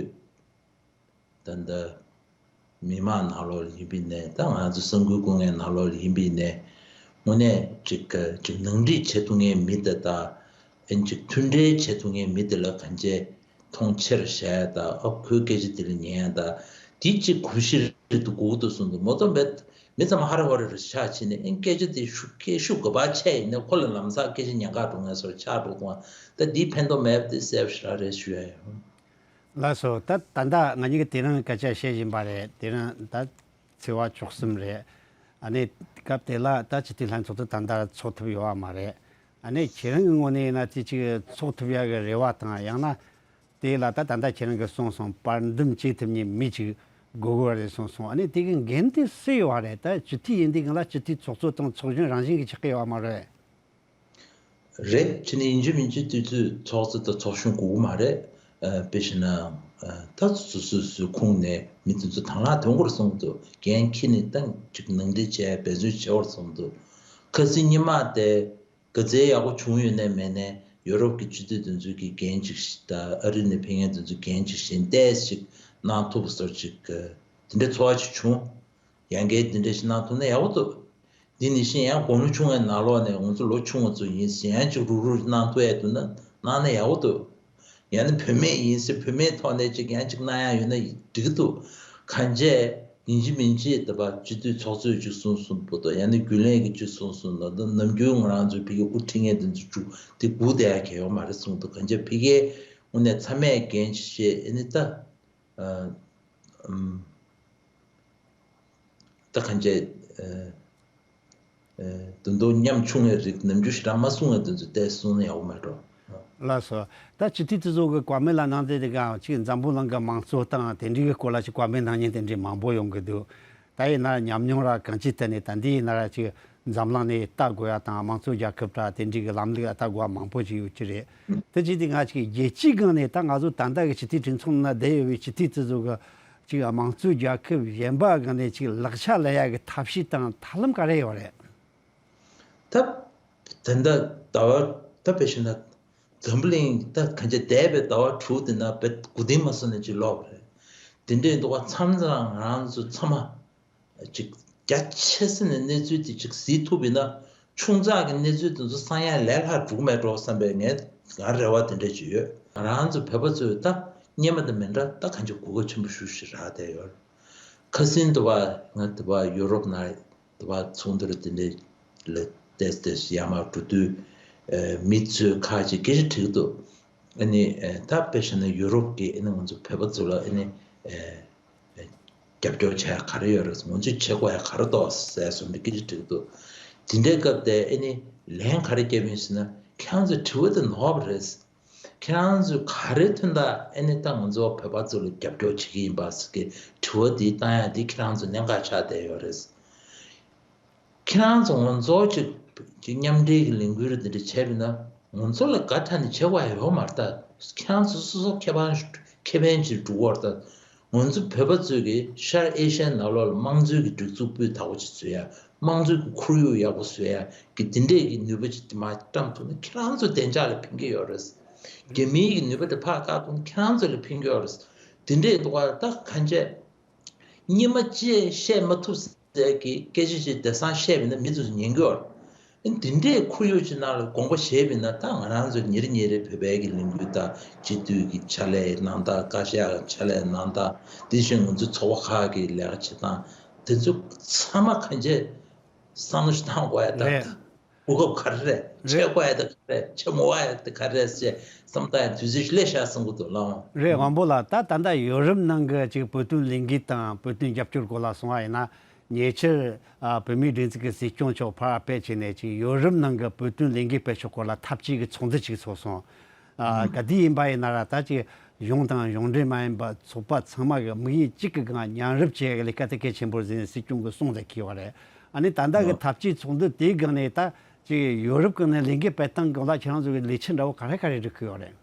ད་ལྟ་མི་མང་ནང་ལོགས་ལ་ཡིན་པ་ཡིན་ནའི། ད་ང་ཚོ་གསར་འགོད་སྐུ་ངལ་ནང་ལོགས་ལ་ཡིན་པ་ཡིན་ནའི། དངོས་གནས་ཅིག་ག་ཅིག་ནང་འགྲིག་བྱེད་ཐུབ་མཁན་མི་དེ་དང་། ཨ་ནི་ཅིག་མཐུན་འབྲེལ་བྱེད་ཐུབ་མཁན་མི་དེ་ལ་གང་ཅི་མཐོང་ཆེར་བཞག་ཡ་དང་། ཨ་ཁོའི་སྐད་ཆ་དེ་ལ་ཉན་ཡ་དང་། དེ་ཅིག་གོམས་གཤིས་རེད་འདུག་དགོས་འདུག་གསུངས་འདུག་མོ་ཙམ་པས་མི་ཚང་མ་ཧ་ར་ཧོ་ར་རེ་ཆགས་ཕྱིན་ནས། ཨ་ནི་སྐད་ཆ་དེ་ཤུགས་སྐད་ཤུགས་ག་པར་ཆད་ཡིན་ནའི་ཁོ་ལ་ལམ་སང་སྐད་ཆ་ཉན་ག་འགྲོ་མཁན་བཟོ་ཆགས་འགྲོ་གི་འདུག་ད་འདིའི་ཕན་ཐོགས་མེད་པ་དེ་གསལ་པོ་ཞེ་དྲག་རེད་ཞུ་ཡ་ཡོད། ལགས་སོ། ད་ད་ལྟ་ང་གཉིས་ཀྱིས་དེ་རིང་སྐད་ཆ་བཤད་བཞིན་པ་རེད། དེ་རིང་ད་ཚེས་པ་བཅུ་གསུམ་རེད། ཨ་ནི་སྐབས་དེ་ལ་ད་སྤྱི་འཐུས་ལྷན་ཚོགས་དེ་ད་ལྟ་ཚོགས་ཐུབ་ཡོད་པ་མ་རེད། ཨ་ནི་ཁྱེད་རང་གི་ངོས་ནས་ཡིན་ན་དེ་ཅིག་ཚོགས་ཐུབ་ཡག་གི་རེ་བ་དང་། ཡང་ན་དེ་ལ་ད་ད་ལྟ་ཁྱེད་རང་གིས་གསུངས་སོང་། བར་འདུམ་བྱེད་ཐུབ་མཁན་མི་ཅིག་དགོས་དགོས་རེད་གསུངས་སོང་། ཨ་ནི་དེ་གི་འགན་དེ་སུ་ཡོད་པ་རེད། ད་སྤྱི་འཐུས་ཡིན་དུས་སྒང་ལ་སྤྱི་འཐུས་ཚོགས་གཙོ་དང་ཚོགས་གཞོན་རང་བཞིན་གྱིས་ཆགས་ཀྱི་ཡོད་པ་མ་རེད། རེད། ཕྱི་ནས་ཡིན་གཅིག་མིན་གཅིག་དུས་ཚོད་ཚོགས་གཙོ་དང་ཚོགས་གཞོན་དགོས་ཀྱི་མ་རེད། ཨ་དཔེ་བཞག་ན་ཨ་ད་སོ་སོ་སོའི་ཁོངས་ནས་མི་དེ་ཚོ་དང་བླངས་དོན་སྐོར་གསུངས་འདུག་འགན་འཁྱེར་ནས་ཏང་ཅིག་ནང་འདྲེན་བྱས་འབད་བརྩོན་བྱེད་དགོས་གསུངས་འདུག་ཁ་སང་སྔོན་མ་དེ་ག་ཚད་ཡག་པོ་བྱུང་ཡོད་ནའི་མེད་ནའི་ཡོ་རོབ་ཀྱི་སྤྱི་འཐུས་དེ་ཚོ་གི་འགན་ཅིག་དང་ཨ་རི་ནས་ཕེབས་མཁན་དེ་ཚོ་འགན་ཅིག་བཞེས་ཏོག་ཙམ་ཅིག་གནང་ཐུབ་པ་སོགས་ཅིག་དེ་འདྲའི་ཚོར་བ་ཅིག་བྱུང་། ཡང་བསྐྱར་དེ་འདྲ་ཞིག་གནང་ཐུབ་ན་ཡག་པོ་འདུག་འདི་ནི་ཤིན་ཡང་སྒོ་ནོར་ཆུང་བའི་ནང་ལོགས་ནས་ང་ཚོ་ལོ་ཆུང་བ་ཚོ་ཡིན་ཟེར་ཡང་ཅིག་རུག་རུག་གནང་ཐུབ་ཡས་འདུག་ན་གནང་ན་ཡག་པོ་འདུག་ཡང་ན་བུད་མེད་ཡིན་ཟེར་བུད་མེད་ཐོག་ནས་ཅིག་ཡང་ཅིག་གནང་ཡག་ཡོད་ན་འགྲིག་གི་འདུག་གང་བྱས་ཡིན་གཅིག་མིན་གཅིག་ད་བར་སྤྱི་འཐུས་ཚོགས་གཙོས་ཅིག་གསུངས་གསུངས་པོ་དང་། ཡང་ན་རྒྱུན་ལས་ཀྱིས་ཅིག་གསུངས་གསུངས་ན། ད་ནམ་རྒྱུན་ང་རང་ཚོའི་ཕ་གི་དབུ་ཁྲིད་མཁན་དེ་ཚོ་ཅིག་དེ་སྒུག་བསྡད་ཡག་གལ་ཡོད་མ་རེད་གསུངས་འདུག་གང་བྱས་ཕ་གིའི་དངོས་གནས་ཚང་མས་འགན་ཅིག་བཞེས། ཨ་ནི་ད། ཨ་ཨམ། ད་གང་བྱས། ཨ་ཨ་དོན་དུ་ཉམ་ཆུང་བའི་རིགས་ནམ་རྒྱུན་ཞེ་དྲག་མ་གསུང་བའི་དོན་ཚོ་ཏོག་ཙམ་གསུང་ན་ཡག་པོ་མེད་འགྲོ། ལགས་སོ། ད་སྤྱི་འཐུས་དེ་ཚོ་གི་བཀའ་མོལ་ལ་གནང་དེ་དེ་ག་ཅིག་འཛམ་བུ་གླིང་གི་དམངས་གཙོ་དང་དེ་འདྲའི་གི་སྐོར་ལ་ཅིག་བཀའ་མོལ་གནང་མཁན་དེ་འདྲའི་མང་པོ་ཡོང་གི་འདུག་ད་ཡིན་ན་ཉམས་མྱོང་ར་གང་ཅིའི་ཐད་ནས་ད་འདི་ཡིན་ན་ར་ཅིག་འཛམ་གླིང་ནས་ལྟ་དགོས་ཡ་དང་། དམངས་གཙོ་རྒྱལ་ཁབ་ར་དེ་འདྲའི་གི་ལམ་ལུགས་ལ་ལྟ་དགོས་པ་མང་པོ་ཅིག་ཡོད་ཀྱི་རེད། དེ་ཅིག་དེ་ང་ཅིག་རྒྱལ་སྤྱིའི་སྒང་ནས་ད་ང་ཚོ་ད་ལྟ་གི་སྤྱི་འཐུས་གྲོས་ཚོགས་ནང་བསྡད་ཡོད་པའི་སྤྱི་འཐུས་དེ་ཚོ་གི་ཅིག་དམངས་གཙོའི་རྒྱལ་ཁབ་གཞན་པ་སྒང་ནས་ཅིག་ལག་ཆ་ལེན་ཡ་གི་ཐབས་ཤེས་དང་ཐབས་ལམ་ག་རེ་ཡོད་རེད། ད་ད་ལྟ་ཟླ་བ་ད་དཔེ་བཞག་ན་འཛམ་བུ་གླིང་ད་གང་ཅི་འདས་པའི་ཟླ་བ་དྲུག་དེ་ན་བེད་དགུ་ཐེངས་མ་སོང་ནས་ཅིག་ལོག་པ་རེད། དེ་འདྲའི་འདུག་པ་མཚམས་མཚམས་ང་རང་ཚོ་ཚང་མ་ཅིག་རྒྱ་ཆེ་ས་ནས་གནས་ཚུལ་དེ་ཅིག་གཟིགས་ཐུབ་པ་ཡིན་ན། ཆུང་ཙག་གི་གནས་ཚུལ་དེ་ཚོ་གསང་ཡ་ལས་སླ་འགྲོ་གི་མེད་འགྲོ་བསམ་པའི་ངའི་ང་རེ་བ་དེ་འདྲ་ཅིག་ཡོད། ང་རང་ཚོ་བོད་པ་ཚོས་ད་སྔོན་མ་དང་མི་འདྲ། ད་གང་ཅི་གོ་སྐབས་ཆེན་པོ་ཞེ་དྲག་བསྡད་ཡོད། ཁ་སང་དུ་བ་ང་དུ་བ་ཡུ་རོབ་ནང་དུ་བ་ཚོགས་འདུ་དེ་འདྲ་ལ་ཏོག་ཙམ་ཡར་མར་འགྲོ་དུས། ཨ་མི་ཚོས་ཁ་ཅིག་སྐད་ཆ་དྲིས་འདུག་ཨ་ནི་ཨ་ད་དཔེ་བཞག་ན་ཡུ་རོབ་ཀྱི་ཨ་ནི་ང་ཚོ་བོད་པ་ཚོ་ལ་ཨ་ནི་ཨ་རྒྱབ་སྐྱོར་བྱེད་ཡ་ག་རེ་ཡོད་རེད། ང་ཚོས་བྱེད་དགོས་ཡ་ག་རེ་འདུག་ཟེར་བཟོ་འདྲ་སྐད་ཆ་དྲིས་འདུག་དེ་འདྲའི་སྐབས་དེ་ཨ་ནི་ལན་ག་རེ་བརྒྱབ་ཡིན་ཟེར་ན། ཁྱེད་རང་ཚོས་དྲི་བ་དེ་ནོར་བ་རེད། ཁྱེད་རང་ཚོས་ག་རེ་ཐོན་ད་ཨེ་ནི་ད་ང་ཚོ་བོད་པ་ཚོ་ལ་རྒྱབ་སྐྱོར་བྱེད་ཀྱི་ཡིན་པ་ཟེར་གི་དྲི་བ་དེ་བཏང་ཡ་དེ་ཁྱེད་རང་ཚོ་གནད་འགག་ཆགས་བསྡད་ཡོད་རེད། ཁྱེད་རང་ཚོ་ང་ཚོ་ཅིག་ཅིག་མཉམ་འབྲེལ་གྱི་ལས་འགུལ་རེ་འདི་འདྲ་བྱས་པ་ཡིན་ན་ང་ཚོ་ལ་དགའ་ཐག་ནས་བྱེད་དགོས་ཡ་ཡོད་མ་རེད་ད། ཁྱེད་རང་ཚོ་སོ་སོ་ཁེ་ཕན་ཁེ་ཕན་ཅིག་སྒྲུབ་དགོས་རེད་ད། ང་ཚོ་བོད་པ་ཚོས་ཀྱི་ཤར་ཨེ་ཤ་ཡའི་ནང་ལོགས་ལ་དམངས་གཙོའི་གི་སྒྲིག་འཛུགས་སྤུས་དག་པོ་ཅིག་བཟོ་ཡ། དམངས་གཙོའི་གི་ཁོར་ཡུག་ཡག་པོ་བཟོ་ཡ་གི་འདི་འདྲས་ཀྱི་ནུས་པ་ཅིག་དེ་མ་བཀྲམ་ཐུབ་ན་ཁྱེད་རང་ཚོ་བདེ་འཇགས་ལ་ཕན་གྱི་ཡོད་རེད། རྒྱ་མིའི་གི་ནུས་པ་དེ་ཕར་བཀག་ཐུབ་ན་ཁྱེད་རང་ཚོ་ལ་ཕན་གྱི་ཡོད་རེད། དེ་འདྲས་འདུག་ག་ད་གང་བྱས། སྔོན་མ་ཅི་བཤད་མ་ཐུབ་ཟེར་གྱི་སྐད་ཆ་ཅིག་དེང་སང་བཤད་པ་ཡིན་ན་མི་ཚོས་ཉན་གྱི་ཡོད་རེད། འདི་འདྲའི་ཁོར་ཡུག་ཅིག་ནང་ལ་དགོངས་པ་བཞེས་པ་ཡིན་ན་ད་ང་རང་ཚོ་ཉེར་ཉེར་བོད་པའི་གི་ལས་འགུལ་དང་སྤྱི་འཐུས་ཀྱི་ཕྱག་ལས་གནང་སྟངས་བཀའ་ཤག་གི་ཕྱག་ལས་གནང་སྟངས་དེ་བཞིན་ང་ཚོའི་ཚོགས་པ་ཁག་གི་ལས་ཀ་བྱེད་སྟངས་དེ་ཚོ་ཚང་མ་གང་ཅི་བསམ་བློ་ཞིག་བཏང་དགོས་ཡ་ད་རེད། ད་གོ་སྐབས་ག་རེ་རེད། རེད། བྱེད་དགོས་ཡ་ད་ག་རེ་རེད། བྱེད་མི་དགོས་ཡ་ད་ག་རེ་རེད་ཅེས་བསམ་བཏང་ཡ་དུས་ཚོད་ཞིག་སླེབས་ཤག་བསམ་གྱི་འདུག་ལགས། རེད། དབང་པོ་ལགས། ད་ད་ལྟ་ཡོ་རོབ་ནང་གི་ཅིག་བོད་དོན་ལས་འགུལ་དང་བོད་དོན་རྒྱབ་སྐྱོར་སྐོར་ལ་གསུང་བ་ཡིན་ན། ཉེ་ཆར་ཨ་བོད་མིའི་སྒྲིག་འཛུགས་ཀྱི་སྲིད་སྐྱོང་མཆོག་ཕར་ཕེབས་བྱས་ནས་ཅིག་ཡོ་རོབ་ནང་གི་བོད་དོན་ལས་འགུལ་སྤེལ་ཕྱོགས་སྐོར་ལ་འཐབ་ཇུས་ཀྱི་ཚོགས་འདུ་ཅིག་ཚོགས་སོང་། ཨ་ག་དུས་ཡིན་པ་ཡིན་ན་ར་ད་ཅིག་གཞུང་དང་གཞུང་འབྲེལ་མ་ཡིན་པ་ཚོགས་པ་ཚང་མ་གི་དམིགས་ཡུལ་གཅིག་གི་སྒང་མཉམ་རུབ་བྱེད་ཡག་ལས་ཀ་དེ་གལ་ཆེན་པོ་རེད་ཟེར་ནས་སྲིད་སྐྱོང་གིས་གསུངས་ཏེ་འཁྱེར་བ་རེད། ཨ་ནི་ད་ལྟ་གི་འཐབ་ཇུས་ཚོགས་འདུ་དེའི་སྒང་ནས་ད་ཅིག་ཡོ་རོབ་ཀྱི་ནས་ལས་འགུལ་སྤེལ་སྟངས་སྐོར་ལ་ཁྱེད་རང་ཚོ་གི་ལས་འཆར་འདྲ་བོ་ག་རེ་ག་རེ་སྒྲིག་གི་ཡོད་རེད།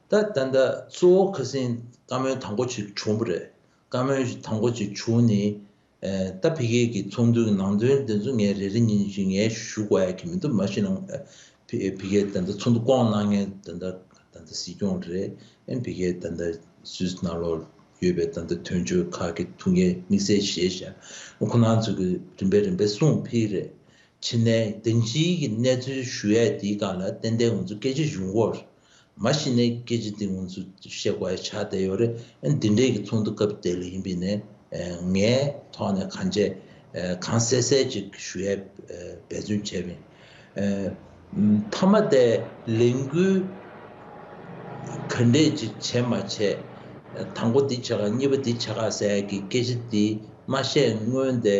ད་ད་ལྟ་གཙོ་བོ་ཁ་སང་བཀའ་མོལ་དང་པོ་ཅིག་བྱུང་བ་རེད། བཀའ་མོལ་དང་པོ་ཅིག་བྱུང་ནས་ཨེ་ད་ཕ་གིའི་གི་ཚོགས་འདུའི་ནང་དོན་དེ་ཚོ་ངས་རེ་རེ་གཉིས་གཉིས་ཅིག་ངས་ཞུ་དགོས་ཡ་གི་མི་འདུག་མ་གཞི་ནས་ཨེ་ཕ་ཕ་གིའི་ད་ལྟ་ཚོགས་འདུ་བསྐོང་གནང་མཁན་ད་ལྟ་ད་ལྟ་སྲིད་སྐྱོང་རེད། ཨེ་ཕ་གིའི་ད་ལྟ་སུད་སི་ནང་ལོགས་ཡོད་པའི་ད་ལྟ་དོན་གཅོད་ཁག་གི་ཐུགས་འགན་དམིགས་བསལ་བཞེས་བཞག་ཁོ་རང་ཚོ་གི་རིམ་པས་རིམ་པས་གསུངས་ཕུལ་རེད། ཕྱི་ནས་དེ་འདྲའི་གི་གནས་ཚུལ་ཞུ་ཡས་དེའི་སྒང་ལ་ཏན་ཏན་ང་ཚོ་སྐད་ཆ་ཡོང་གི་ཡོད་རེད། མ་གཞི་ནས་སྐད་ཆ་དེ་ང་ཚོ་བཤད་དགོས་ཡ་ཆགས་བསྡད་ཡོད་རེད། ཨ་འདི་འདྲའི་གི་ཚོགས་འདུ་སྐབས་དེ་ལ་ཡིན་པ་ཡིན་ནའི་ངའི་ཐོག་ནས་གང་བྱས་གང་གསལ་གསལ་ཅིག་ཞུ་ཡས་འབད་བརྩོན་བྱས་པ་ཡིན། མཐའ་མ་དེ་ལས་འགུལ་ག་འདྲས་ཅིག་བྱས་མ་བྱས། དང་པོ་འདི་བྱེད་ག་གཉིས་པ་འདི་བྱེད་ག་ཟེར་ཡ་གི་སྐད་ཆ་འདི་མ་བཤད་སྔོན་དེ།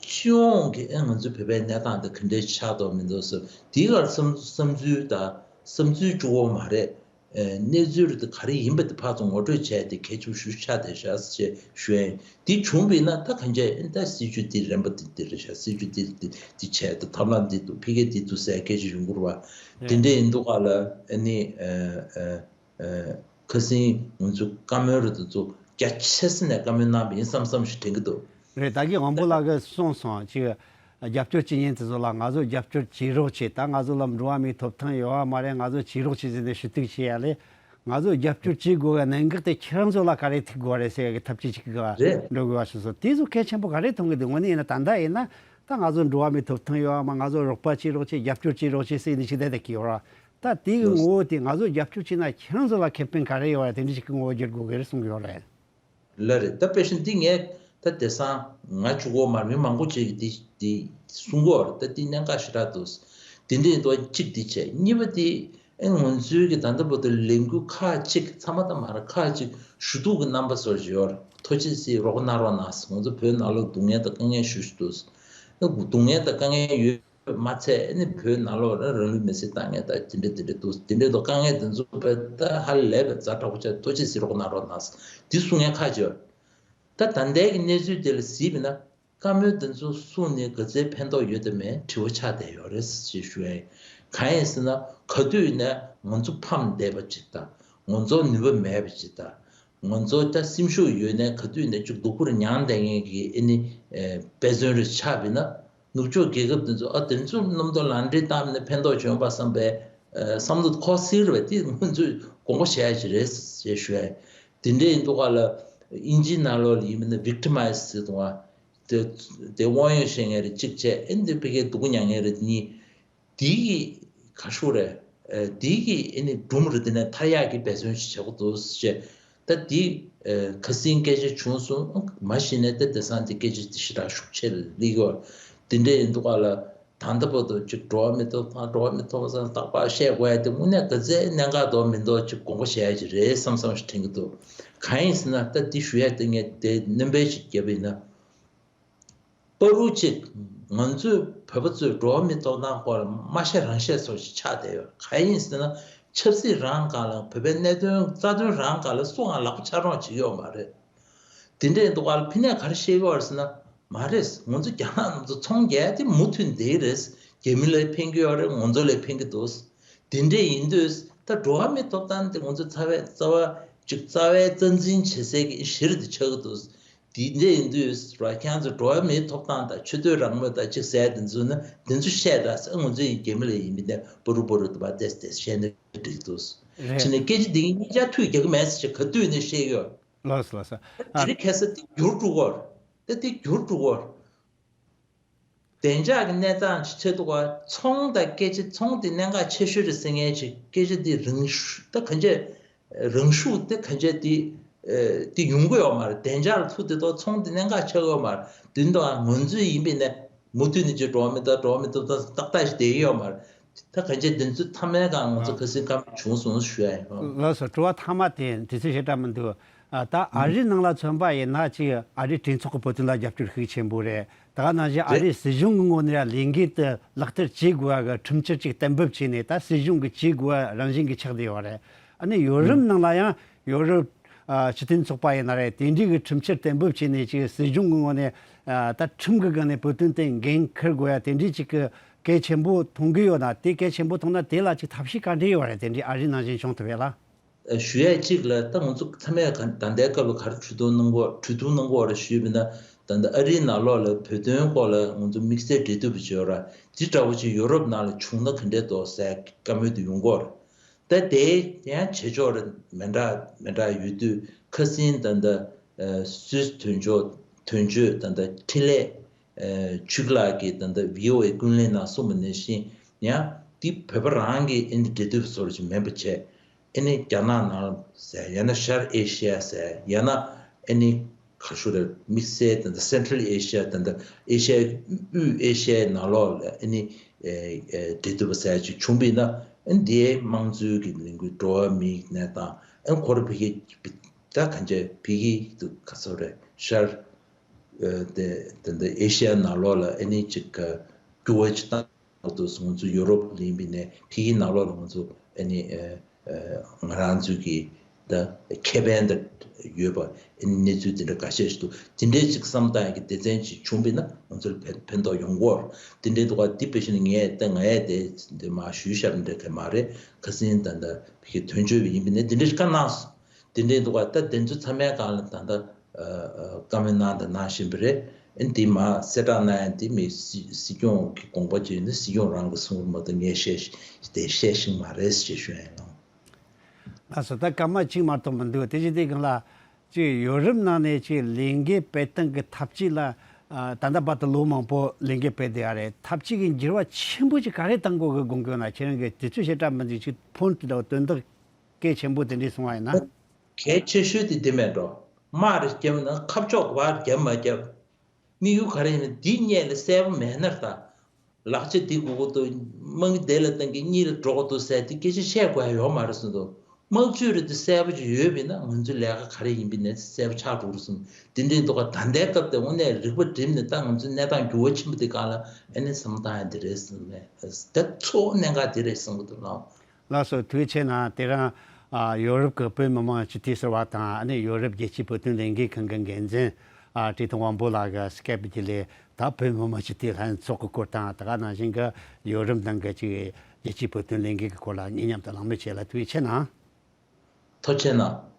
སྤྱི་ཡོངས་ཀྱི་ཨེ་ང་ཚོའི་བོད་པའི་གནས་སྟངས་དེ་ག་འདྲའི་ཆགས་འདུག་མི་འདུག་ཟེར་དེའི་སྐོར་བསམ་བསམ་ཚུལ་དང་བསམ་ཚུལ་གཅིག་པོ་མ་རེད། ཨེ་གནས་ཚུལ་དེ་ག་རེ་ཡིན་པ་དེ་ཕར་ཚུར་ངོ་སྤྲོད་བྱས་ཏེ་གལ་ཆེན་པོ་ཞེ་པོ་ཆགས་བསྡད་ཤག་ཅེས་ཞུ་ཡ་ཡིན། འདི་བྱུང་བ་ཡིན་ན་ད་གང་བྱས་ཨེ་ད་སྲིད་བྱུས་འདི་རན་པ་འདི་འདི་རེད་ཤག་སྲིད་བྱུས་འདི་འདི་འདི་བྱས་ཏེ་ཐབས་ལམ་འདི་འདུག་ཕ་གི་འདི་འདུག་ཟེར་སྐད་ཆ་ཡོང་གི་རེད་བ། དེ་འདྲ་ཡིན་དུས་སྒང་ལ་ཨ་ནི་ཨེ་ཨེ། ཁ་སང་ང་ཚོ་བཀའ་མོལ་རེ་དེ་ཚོ་རྒྱ་ཆེ་ས་ནས་བཀའ་མོལ་གནང་བ་ཡིན་བསམ་བསམ་ཞིག་དྲན་གྱི་འདུག་རེད། ད་གིན་དབང་པོ་ལགས་ཀྱིས་གསུངས་སོང་། ཅིག་རྒྱབ་སྐྱོར་བྱེད་མཁན་དེ་ཚོ་ལ་ང་ཚོ་རྒྱབ་སྐྱོར་བྱེད་རོགས་བྱེད། ད་ང་ཚོ་ལ་འགྲོ་བ་མིའི་ཐོབ་ཐང་ཡོད་པ་མ་རེད། ང་ཚོ་བྱེད་རོགས་བྱེད་ཟེར་ནས་ཞུ་གཏུག་བྱེད་ཡ་ལས། ང་ཚོ་རྒྱབ་སྐྱོར་བྱེད་དགོས་པའི་གནད་འགག་དེ་ཁྱེད་རང་ཚོ་ལ་ག་རེ་ཐུག་དགོས་པ་རེད་ཟེར་ཡ་གི་ཐབས་ཇུས་ཅིག་གི་རེད། འགྲོ་དགོས་པ་ཞིག་སོང་། དེ་ཚོ་གལ་ཆེན་པོ་ག་རེ་མཐོང་གི་འདུག་དངོས་གནས་ཡིན་ན་ད་ལྟ་ཡིན་ན་ད་ང་ཚོ་འགྲོ་བ་མིའི་ཐོབ་ཐང་ཡོད་པ་མ། ང་ཚོ་རོགས་པ་བྱེད་རོགས་བྱེད། རྒྱབ་སྐྱོར་བྱེད་རོགས་བྱེད་ཟེར་ནས་ཞིག་བསྡད་བསྡད་ཀྱི་ཡོད་ར། ད་དེའི་ངོ་བོ་དེ་ང་ཚོ་རྒྱབ་སྐྱོར་བྱས་ན་ཁྱེད་རང་ཚོ་ལ་ཁེ་ཕན་ག་རེ་ཡོད་རེད། དེ་འདྲ་ཞིག་གི་ངོ་བོ་བསྒྱུར་དགོས་ཀྱི་རེད་གསུང་གི་ཡོད་རེད། ལགས་རེད། ད་དཔེ་བཞིན་འདི་ངས་ད་དེང་སང་ང་གཅིག་པོ་མ་རེད། མི་མང་པོ་ཅིག་གིས་འདི་འདི་གསུང་གི་ཡོད་རེད། ད་འདི་གནད་འགག་ཞེ་དྲག་འདུག་འདི་འདྲ་ཡིན་དུས་གཅིག་འདི་བྱས། གཉིས་པ་འདི་ཨེ་ང་ཚོའི་གི་ད་ལྟ་བར་དུ་ལས་འགུལ་ཁག་ཅིག་ཚང་མ་ད་མ་རེད། ཁག་ཅིག་ཞུ་གཏུག་གི་རྣམ་པ་བཟོ་བཞིན་ཡོད་རེད། ཐུགས་རྗེ་གཟིགས་རོགས་གནང་རོགས་གནང་ཟེར། ང་ཚོ་བོད་ནང་ལོགས་སྡུག་བསྔལ་དང་དཀའ་ངལ་ཞེ་པོ་ཅིག་འདུག་ཨེ་སྡུག་བསྔལ་དང་དཀའ་ངལ་ཡོད། མ་ཚད་ཨ་ནི་བོད་ནང་ལོགས་ལ་རང་ལུས་མེར་སྲེག་བཏང་མཁན་དང་དེ་འདྲ་དེ་འདྲ་འདུག་དེ་འདྲ་འདུག་དཀའ་ངལ་དེ་ཚོ་དཔེ་ད་ཧ་ལས་པའི་ཛ་དྲག་པོ་ཆགས། ཐུགས་རྗེ་གཟིགས་རོགས་གནང་རོགས་གནང་ཟེར་འདི་གསུང་མཁན་ཁག་ཅིག་ཡོད། ད་ད་ལྟའི་གི་གནས་ཚུལ་དེ་ལ་གཟིགས་པ་ཡིན་ན་བཀའ་མོལ་དེ་ཚོ་གསུངས་ནས་ག་ཚོད་ཕན་ཐོགས་ཡོད་དམ་མེད་དྲི་བ་ཆགས་བསྡད་ཡོད་རེད་ཅེས་ཞུ་ཡ་ཡིན། གང་ཡིན་ཟེར་ན་ག་དུས་ཡིན་ན་ང་ཚོ་ཕམ་བསྡད་པ་ཅིག་དང་ང་ཚོ་ནུས་པ་མེད་པ་ཅིག་དང་། ང་ཚོ་ད་སེམས་ཤུགས་ཡོད་ནའི་ག་དུས་ནས་ཅིག་སྡུག་པོར་མྱངས་བསྡད་མཁན་གྱི་ཨེ་ནི་ཨེ་དཔེ་མཚོན་རེ་ཆགས་པ་ཡིན་ན་ནུབ་ཕྱོགས་རྒྱལ་ཁབ་དེ་ཚོ་ཨ་དེ་ཚོ་རྣམ་རྟོག་ལངས་འདྲེན་བཏང་ནས་ཕན་ཐོགས་བྱུང་བ་བསམ་པའི་ཨེ་བསམ་བློ་འཁོར་སྲིད་རེད་པས། དེ་ང་ཚོས་དགོངས་པ་བཞེས་ཡ་ཅིག་རེད་ཅེས་ཞུ་ཡ་ཡིན། དེ་འདྲ་ཡིན་དུས་སྒང་ལ་དབྱིན་ཇིའི་ནང་ལོགས་ལ་ཡིན་པ་ན་victimize་ཟེར་དུས་དེ་དེ་དབང་ཡོད་བཤད་མཁན་རེ་གཅིག་བྱས། ཨེ་འདི་ཕ་གིའི་སྡུག་པོ་མྱངས་མཁན་རེ་གཉིས། དེ་གི་ག་ཤོག་རེད། ཨེ་དེ་གི་ཨེ་ནི་སྒྲུང་རེད། དེ་ནས་ཐར་ཡག་གི་འབད་བརྩོན་ཞིག་བྱེད་དགོས་འདུག་ཅེས། ད་དེ་ཨེ་ཁ་སང་སྐད་ཆ་བྱུང་སོང་། མ་གཞི་ནས་ད་དེང་སང་དེ་སྐད་ཆ་དེ་ཞེ་དྲག་ཤུགས་ཆེ་སླེབས་ཡོད། དེ་འདྲ་ཡིན་དུས་སྒང་ལ་ད་ལྟ་བར་དུ་ཅིག་འགྲོ་བ་མིའི་ཐོབ་ཐང་འགྲོ་བ་མིའི་ཐོབ་ཐང་རྟག་པར་བཤད་དགོས་ཡ་དེ་དངོས་གནས་ག་ཚད་གནད་འགག་འདུག་མི་འདུག་ཅིག་དགོངས་པ་བཞེས་ཡ་ཅིག་རེད་བསམ་བསམ་ཞིག་དྲན་གྱི་འདུག་གང་ཡིན་ཟེར་ན་ད་དེ་ཞུ་ཡ་དེ་ངས་དེ་སྣོན་པ་ཞིག་བརྒྱབ་པ་ཡིན་ན། བར་དུ་ཅིག་ ང་ཚོས་བོད་པ་ཚོས་འགྲོ་བ་མིའི་ཐོབ་ཐང་སྐོར་ལ་མ་བཤད་རང་བཤད་ཚོ་ཞིག་ཆགས་བསྡད་ཡོད། གང་ཡིན་ཟེར་ན། ཆབ་སྲིད་རང་སྒང་ལ་བོད་པའི་གནད་དོན་རྩ་དོན་རང་སྒང་ལ་སུའང་ལག་པ་འཆང་རོགས་བྱེད་ཀྱི་ཡོད་མ་རེད། དེ་འདྲའི་འདུག་ག་ལ་ཕི་ནས་ག་རེ་བཤད་ཀྱི་ཡོད་རེད་ཟེར་ན། མ་རེད། ང་ཚོ་རྒྱ་ནག་རྣམས་ཚོ་ཚོང་རྒྱག་དེ་མུ་མཐུད་བསྡད་ཀྱི་རེད། རྒྱ་མི་ལ་ཕན་གྱི་ཡོད་རེད། ང་ཚོ་ལ་ཕན་གྱི་འདུག་དེ་འདྲ་ཡིན་དུས་ད་འགྲོ་བ་མིའི་ཐོབ་ཐང་དེ་ང་ཚོ་རྩ་བའི་རྩ་བ་གཅིག་རྩ་བའི་རྩ་འཛིན་བྱེད་སའི་གི་གཞིར་དེ་ཆགས་ཀྱི་འདུག་དེ་འདྲ་ཡིན་དུས་ར་ཁྱེད་ཚོ་འགྲོ་བ་མིའི་ཐོབ་ཐང་དང་ཆེས་མཐོའི་རང་མོས་དང་གཅིག་ཟེར་དེ་ཚོ་ནི་དེ་ཚོ་བཤད་དྲ་ཟེར། ང་ཚོ་ཡི་རྒྱ་མི་ལ་ཡིན་མིན་དེ་པུ་རུ་པུ་རུ་དུ་བ་ཏེས་ཏེས་བཤད་ན་འགྲིག་འདུག་རེད། ཕྱི་ནས་སྐད་ཆ་འདི་གཉིས་ཆ་ཐུག་རྒྱག་གི་མེད་ཟེར་ག་དུས་ནས་བཤད་ཡོད། ལགས་སོ་ལགས་སོ། ཨ། དེ་རིང་ཁ་སང་དེ་འགྱུར་འགྲོ་གི་ཡོད་རེད། ད་དེ་འགྱུར་འགྲོ་གི་ཡོད་རེད། བདེ་འཇགས་ཀྱི་གནས་སྟངས་ཅིག་ཆགས་འདུག་ག་ཚོང་དང་སྐད་ཆ། ཚོང་དེ་གནད་འགག་ཆེ་ཤོས་རེད་ཟེར་མཁན་ཅིག་སྐད་ཆ་དེ་རང་ཤུགས་ད་གང་ཅི་རང་ཤུགས་དེ་གང་ཅི་དེ་ཨེ་དེ་ཡོང་གི་ཡོད་མ་རེད། བདེ་འཇགས་ལ་ཐུག་དེ་ཐོག་ཚོང་དེ་གནད་འགག་ཆགས་ཡོད་མ་རེད། དེ་འདུག་ཨ། ང་ཚོས་ཡིན་པས་ནས་མུ་མཐུད་ནས་ཅིག་འགྲོ་བ་མི་ད་འགྲོ་བ་མི་ཐུབ་ད་ཏག་ཏག་ཞིག་བསྡད་ཡོད་མ་རེད། ད་གང་ཅི་དེ་ཚོ་མཐའ་མའི་སྒང་ང་ཚོ་ཁ་སང་བཀའ་མོལ་བྱུང་སོང་ཞུ་ཡ་ཡིན། ལགས་སོ། དྲི་བ་མཐའ་མ་དེ་དུས་ཚོད་ཞེ་དྲག་མི་འདུག་ཨ། ད་ཨ་རིའི་ནང་ལ་མཚོན་པ་ཡིན་ན་ཅིག་ཨ་རིའི་གྲོས་ཚོགས་ཀྱི་བོད་དོན་ལ་རྒྱབ་སྐྱོར་ཤུགས་ཆེན་པོ་རེད། ད་ག་ནང་བཞིན་ཨ་རིའི་སྲིད་གཞུང་གི་ངོས་ནས་ལས་འགན་དེ་ལག་བསྟར་བྱེད་དགོས་པ་གི་ཁྲིམས་འཆར་ཅིག་གཏན་འབེབས་བྱས་ནས། ད་སྲིད་གཞུང་གི་བྱེད་དགོས་པ་རང་བཞིན་གྱི་ཆགས་བསྡད་ཡོད་རེད། ཨ་ནི་ཡོ་རོབ་ནང་ལ་ཡང་ཡོ་རོབ་ཨ་སྤྱི་མཐུན་ཚོགས་པ་ཡིན་ན་རེད། དེ་འདྲའི་གི་ཁྲིམས་འཆར་གཏན་འབེབས་བྱས་ནས་ཅིག་སྲིད་གཞུང་གི་ངོས་ནས་ཨ་ད་ཁྲིམས་ཀྱི་སྒང་ནས་བོད་དོན་དེ་འགན་འཁུར་དགོས་ཡ་དེ་འདྲའི་ཅིག་གི་གལ་ཆེན་པོ་མཐོང་གི་ཡོད་ན། དེ་གལ་ཆེན་པོ་མཐོང་ན་དེ་ལ་ཅིག་ཐབས་ཤེས་ག་འདྲ་ཡོད་རེད། དེ་འདྲའི་ཨ་རིའི་ནང་བཞིན་བྱུང་ཐུབ་ཡ་ལ། ཞུ་ཡས་གཅིག་ལ། ད་ང་ཚོ་མཐའ་མའི་ག་ད་ལྟའི་སྐབས་ལ་ག་རེ་གྲོས་བསྡུར་གནང་གོ་གྲོས་བསྡུར་གནང་གོ་ར་ཞུས་པ་ཡིན་ན། ད་ལྟ་ཨ་རིའི་ནང་ལོགས་ལ་བོད་དོན་སྐོར་ལ་ང་ཚོ་དམིགས་བསལ་འབྲེལ་མཐུད་པ་བྱས་ཡོད་ར། དེ་འདྲ་བོ་ཅིག་ཡོ་རོབ་ནང་ལ་བྱུང་ན་ག་འདྲས་འདུག་ཟེར་བཀའ་མོལ་དེ་ཡོང་གོ་ར། ད་དེ་ཡང་བྱེད་ཕྱོགས་ར་མི་འདྲ་མི་འདྲ་ཡོད་དུས། ཁ་སང་ད་ལྟ་སུད་སི་དོན་གཅོད་དོན་གཅོད་ད་ལྟ་འཕྲིན་ལས་ཆོས་སྐྱིད་ལགས་ཀྱིས་ད་ལྟ་བྷི་ཨོ་ཨེ་ཀུན་གླེང་ནང་གསུངས་པ་ནང་བཞིན། ཡང་འདི་བོད་པ་རང་གི་ཨ་ནི་འབྲེལ་མཐུད་པ་ཚོར་ཅིག་མིན་པ་བྱས། ཨ་ནི་རྒྱ་ནག་ནང་ཟེར། ཡང་ན་ཤར་ཨེ་ཤི་ཡ་ཟེར། ཡང་ན་ཨ་ནི་ག་ཞུ་རེད། དམིགས་བསལ་ད་ལྟ་སེན་ཊྲལ་ཨེ་ཤི་ཡ་ད་ལྟ་ཨེ་ཤི་ཡ་དབུས་ཨེ་ཤི་ཡའི་ནང་ལོགས་ལ་ཨ་ནི་ཨེ་ཨེ་འབྲེལ་མཐུད་པ་ཟེར་ཅིག་བྱུང་བ་ཡིན་ན། ཨ་ནི་འདིའི་དམངས་གཙོའི་གི་ལས་འགུལ། འགྲོ་བ་མིའི་གནས་སྟངས། ཨ་ནི་ཁོ་ར་ཕ་གི་ད་གང་ཅི་ཕ་གི་དུ་ག་ཚོད་རེད། ཤར་ཨ་དེ་དེ་འདི་ཨེ་ཤི་ཡ་ནང་ལོགས་ལ་ཨ་ནི་ཅིག་ག་འགྱུར་བ་ཅིག་བཏང་འདུག་ང་ཚོ་ཡོ་རོབ་ལ་ཡིན་པ་ཡིན་ནའི་ཕ་གིའི་ནང་ལོགས་ལ་ང་ཚོ་ཨ་ནི་ཨ་ཨ་ང་རང་ཚོའི་གི་ད་ཁེ་ཕན་ད་ཡོད་པ། ཨ་ནི་གནས་ཚུལ་དེ་འདྲ་འགའ་ཤས་ཤིག་འདུག་དེ་འདྲའི་ཅིག་བསམ་བཏང་ཡག་གི་སྡེ་ཚན་ཅིག་བྱུང་བ་ཡིན་ན་ང་ཚོ་ལ་ཕན་ཕན་ཐོགས་ཡོང་གི་ཡོད་རེད། དེ་འདྲའི་འདུག་ག་དེ་དཔེ་བཞག་ན་ངས་ད་ང་ཡས་དེ་འདི་མར་ཞུས་བཞག་པ་འདྲ་གི་མ་རེད། ཁ་སང་ད་ལྟ་ཕ་གི་དོན་གཅོད་པ་ཡིན་པ་ཡིན་ནའི་དེ་འདྲའི་བཀའ་གནང་སོང་། དེ་འདྲའི་འདུག་ག་ད་དེ་ཚོ་ཚང་མའི་སྒང་ལ་ད་ལྟ་ཨ་ཨ་བཀའ་མོལ་གནང་དང་གནང་བཞིན་པ་རེད། ཨ་ནི་དེ་མར་གསལ་བསྒྲགས་གནང་ཡ་དེ་མི་སྲིད་སྲིད་སྐྱོང་གི་དགོངས་པ་བྱས་ནས་སྲིད་སྐྱོང་རང་གིས་གསུངས་པ་མ་གཏོགས་ངས་བཤད་དེ་བཤད་ཤེས་མ་རེད་ཅེས་ཞུ་ཡ་ཡིན་ནོ། ལགས་སོ། ད་སྐར་མ་གཅིག་མ་གཏོགས་མི་འདུག་དེ་བཞིན་དེ་སྒང་ལ་ཅིག་ཡོ་རོབ་ནང་ནས་ཅིག་ལས་འགུལ་སྤེལ་སྟངས་ཀྱི་ཐབས་ཇུས་ལ་ཨ་ད་ལྟ་བར་དུ་ལོ་མང་པོ་ལས་འགུལ་སྤེལ་བསྡད་ཡ་རེད། ཐབས་ཇུས་ཀྱི་འགྱུར་བ་ཆེན་པོ་ཅིག་ག་རེ་གཏང་དགོས་ཀྱི་དགོངས་ཀྱི་ཡོད་ན། ཁྱེད་རང་གིས་དུས་ཚོད་ཞེ་དྲག་མི་འདུག་ཅིག་ཕོན་དེ་འདྲ་དོན་དག་གལ་ཆེན་པོ་དེ་འདྲས་གསུང་བ་ཡིན་ན། གལ་ཆེ་ཤོས་དེ་འདི་མེད་འགྲོ། དམག་རེ་བརྒྱབ་ན་ཁ་ཕྱོགས་ག་པར་བརྒྱབ་མ་བརྒྱབ། དམིགས་ཡུལ་ག་རེ་ཡིན་ན་འདི་སྔོན་ལ་གསལ་པོ་མེད་ན་ད། ལག་ཆ་འདི་དགོས་ཀྱི་འདུག་དམག་མི་དེ་ལ་བཏང་གི་གཉིས་ལ་འགྲོ་དགོས་འདུག་ཟེར་དེ་སྐད་ཆ་བཤད་དགོས་ཡ་ཡོད་མ་རེད་གསུངས་འདུག་དམག་ཇུས་རེ་དེ་གསལ་པོ་ཅིག་ཡོད་པ་ཡིན་ན་ང་ཚོའི་ལས་ཀ་ག་རེ་ཡིན་པ་ཡིན་ནའི་གསལ་པོ་ཆགས་འགྲོ་གི་རེད་གསུངས། དེ་འདྲའི་འདུག་ག་ད་ལྟའི་སྐབས་དེ་དངོས་གནས་རིག་པ་བསྒྲིམས་ནས་ད་ང་ཚོའི་གནས་སྟངས་འགྱུར་བ་ཕྱིན་པ་དེ་སྒང་ལ་ཨ་ནི་བསམ་བློ་བཏང་ཡ་དེ་རེད་གསུངས་ནས། ད་གཙོ་བོ་གནད་འགག་དེ་རེད་གསུང་གི་འདུག་ལགས། ལགས་སོ། ཐུགས་རྗེ་ཆེ་གནང་། དེ་རིང་ཨ་ཡོ་རོབ་ཀྱི་བོད་མི་མང་སྤྱི་འཐུས་ཟུར་པ་དང་། ཨ་ནི་ཡོ་རོབ་རྒྱལ་སྤྱིའི་བོད་དོན་ལས་འགུལ་ཁང་གི་འགན་འཛིན་ཨ་བཀྲས་མཐོང་དབང་པོ་ལགས་ཀྱིས་སྐད་བརྒྱུད་ལས་ད་བོད་མི་མང་སྤྱི་འཐུས་ལྷན་ཚོགས་ཀྱི་སྐོར་དང་། དེ་ག་ནང་བཞིན་གྱི་ཡོ་རོབ་ནང་གི་ཅིག་རྒྱལ་སྤྱིའི་བོད་དོན་ལས་འགུལ་གྱི་སྐོར་ལ་ངེད་མཉམ་དུ་གླེང་མོལ་བྱས་ལ་ཐུགས་རྗེ་ཆེ་གནང་། ཐུགས་རྗེ་ཆེ་གནང་།